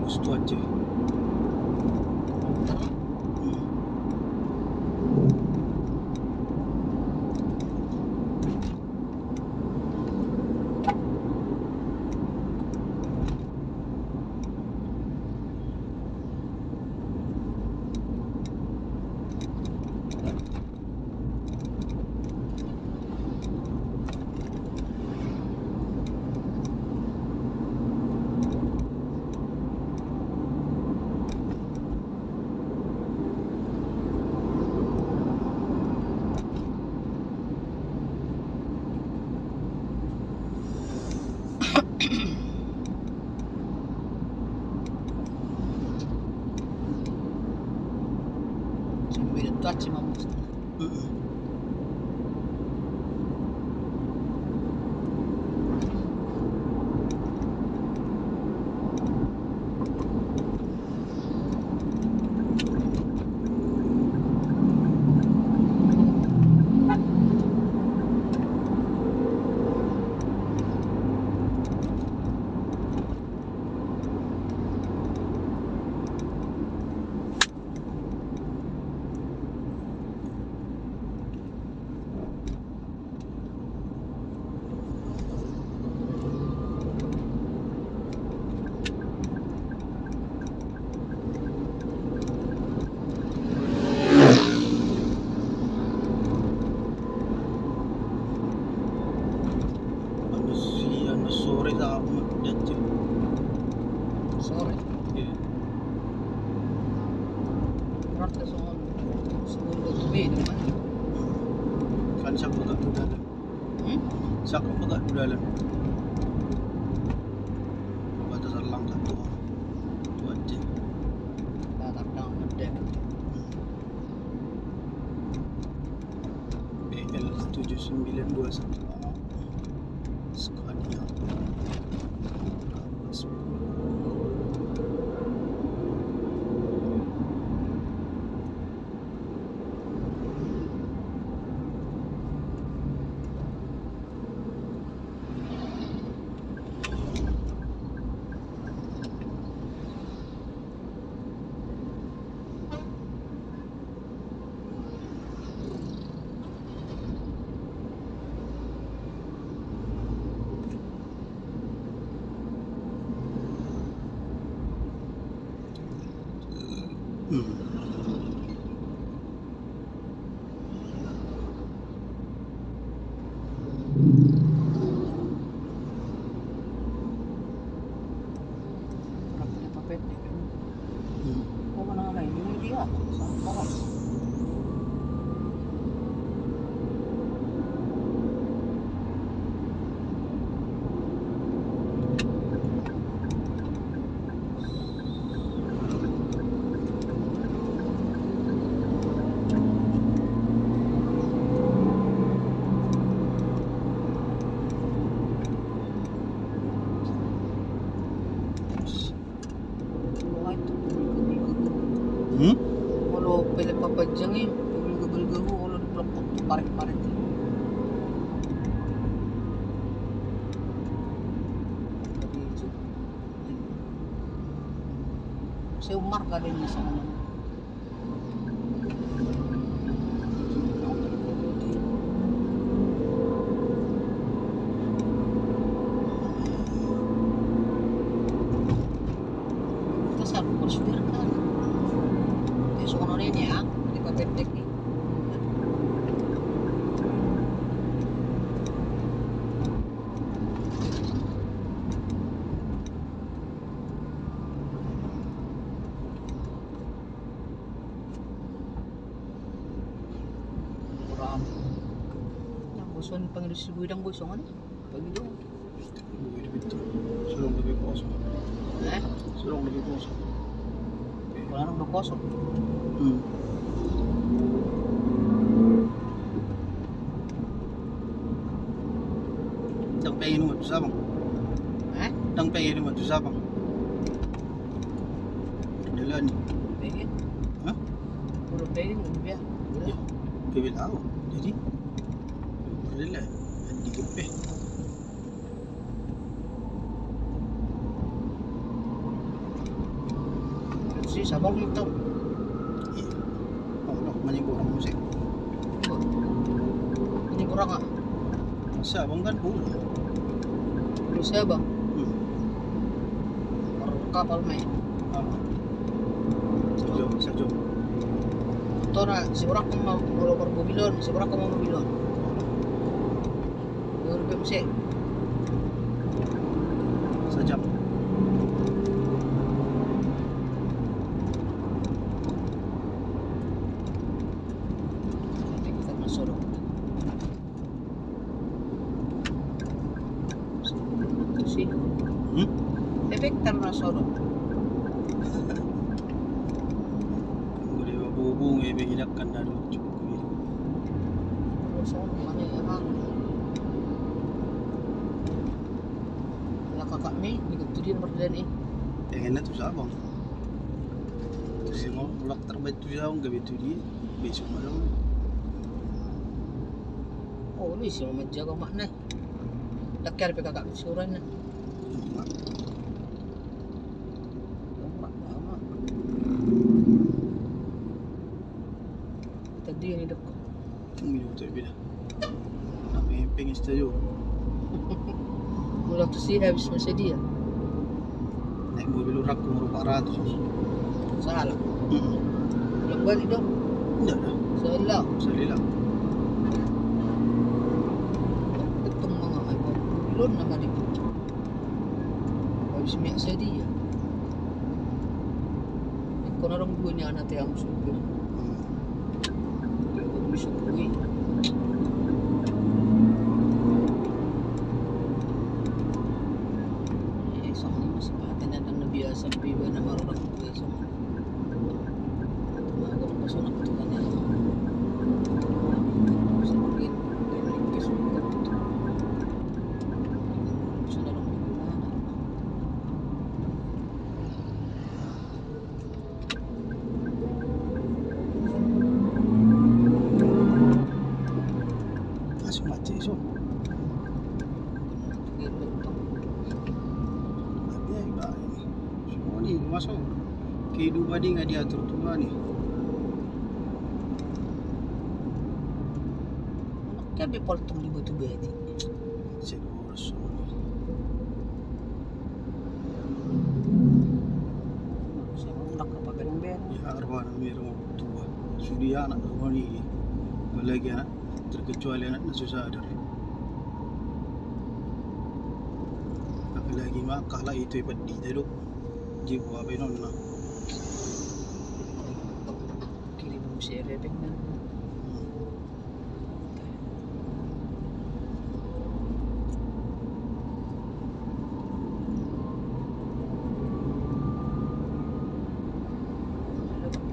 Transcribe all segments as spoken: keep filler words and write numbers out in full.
Situ aja. Sambil touch, Imam. Mm-mm. Manusia na sore sama jatuh. Sore? Iya. Rot ke soal sebelum ke tepi tu kan? Kan siapa kat tu dalam? Hmm? Siapa kat tu dalam? Batas lang kat tu. Tu aja. Dah tak tahu, dah. B L tujuh sembilan dua satu A, Scania. Hmm? Walau pele papa jangi, peminggu-minggu walau di pelopok tu parit-parit. Tapi itu, saya Umar gak ada yang bisa ngomong. Kita selalu bersyukur kan. Di sono ini ya, di Patek Tek ini. Kurang. Yang bosan panggil si Bui dang bosan kan? Panggil dong. Bui di pintu. Surong lebih kosong. Eh? Surong lebih kosong. Kurang udah kosong. Hmm. Dang pengen umat tu sabang. Eh? Dang pengen umat tu sabang. Jalan. Pengen? Hah? Udah pengen udah biar. Ya, kau bilang. Jadi, udah lah. Di kepeh. Sabong hitam. Iya. Allah, menyebut orang musik. Menyebut orang ah. Sabong kan bulu. Bulu siapa? Hmm. Kapal main. Ah. Sajom, sajom. Motor ah, si orang kan mau, kalau bermobilon, si orang kan mau mobilon. Dua ribu M C. Sajam. Nanti kita masuk dong. Sih. Hmm? Efek termasuk dong. Boleh berhubung, eh, berhidupkan dah dulu. Kosong, mana emang? Lah kakak mi, ni ketudian berdua ni. Yang enak tu siapa? Terus mau ulak terbaik tu siapa? Enggak betul dia. Besok malam. Oh, ni siapa menjaga makna? Lakar pe kakak kesuran ni. Mak. Mak, mak. Tadi ni dok. Minum tu bila. Nak main ping studio. Udah tu sih habis masa dia. Naik mobil orang ke merupakan ratus. Salah. Hmm. Belum balik dong. Tidak dah. Salah. Salah. Betul mama aku. Belum nama dia. Habis minyak seri ya. Kau orang dua ni anak tiang supir. Hmm. Dia baru disyukuri. Eh, soalnya masih pakai dan biasa pi bana orang tua sama. Cuma aku lepas orang tua kan ya. Sedikit, sedikit, sedikit. Bisa dalam lingkungan. Masuk macet, so. Tapi, eh, bah, ini. Semua ni masuk. Kehidupan ni nggak diatur Tuhan ni. Kan dia potong di batu beti. Cek urus ni. Saya mau tak apa kan, Ben? Ya, arwah nami rumah tua. Sudah anak rumah ni. Apalagi anak, terkecuali anak nak susah ada. Apalagi mak kalah itu pedih tadi. Jiwa benon lah. Kirim sere dengan. Hmm.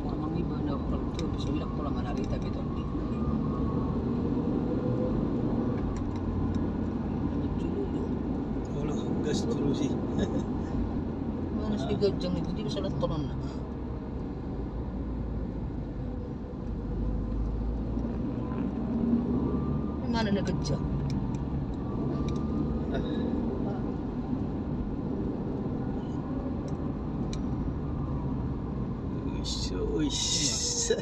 Orang ni benda orang tu, bismillah, kalau mana hari tak betul ni. Kalau gas terus sih. Mana sih gajang itu, dia bisa turun. Mana nak kejap? Uish, uish.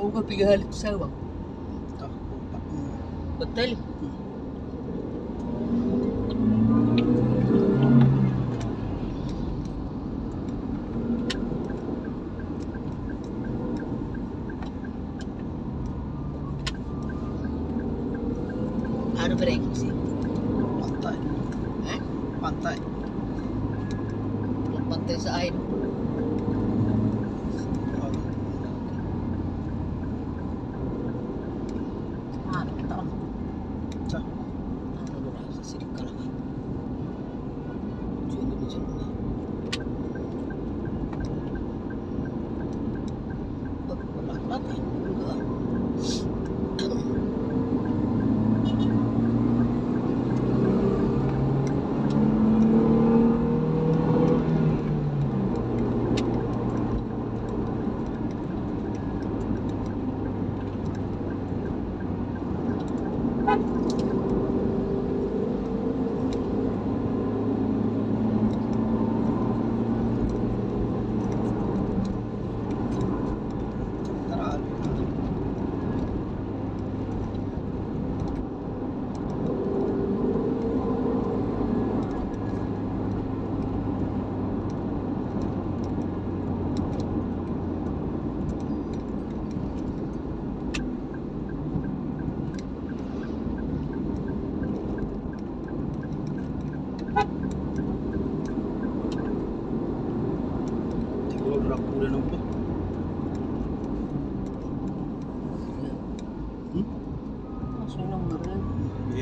Oh, kau tiga hari tu saya, bang. Betul? Hmm. Ada bereng sih. Pantai. Eh? Pantai. Pantai Said. Ah, tak. Cah. Ah, dulu lah, sedikit kalangan. Jom dulu, jom dulu. Berat, berat, kan? Dulu lah.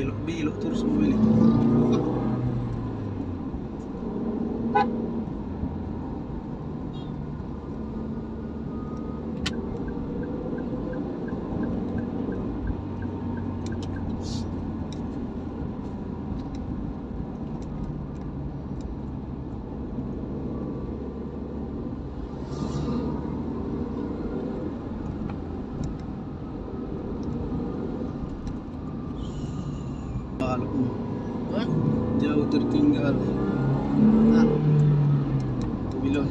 Belok, belok terus mobil ni. Hah? Jauh tertinggal. Nah. Bilon.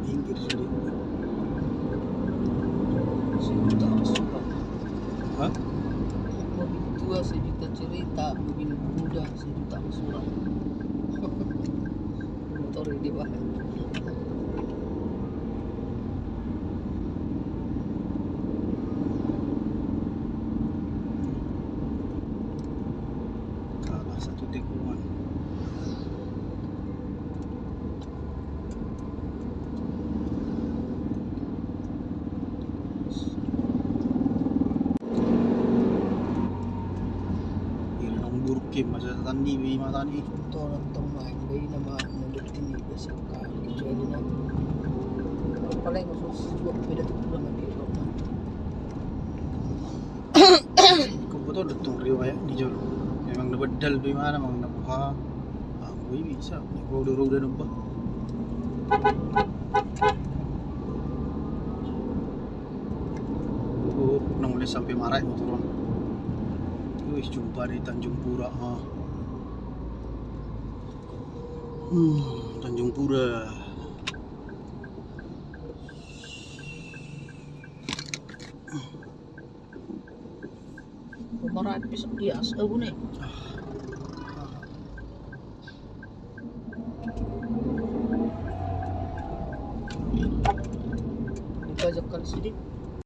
Pinggir sudah. Sejuta pesuka. Hah? Mobil tua sejuta cerita, mobil muda sejuta pesuka. Motor di bawah. Kalah satu tikungan. Irong burkim masa tadi bima tadi. Contoh nonton main bayi nama mulut tinggi biasa. Kecuali nama paling masuk siswa beda tu pulang habis. Kau betul datang riwayat ni jol. Memang dapat dal di mana, memang nak buka. Ah, gue bisa. Ni gue udah udah nampak. Oh, nang boleh sampai marai motor. Wih, jumpa di Tanjung Pura ha. Hmm, Tanjung Pura. Pemeran pis kias eh bunyi. Dibajakan sidik.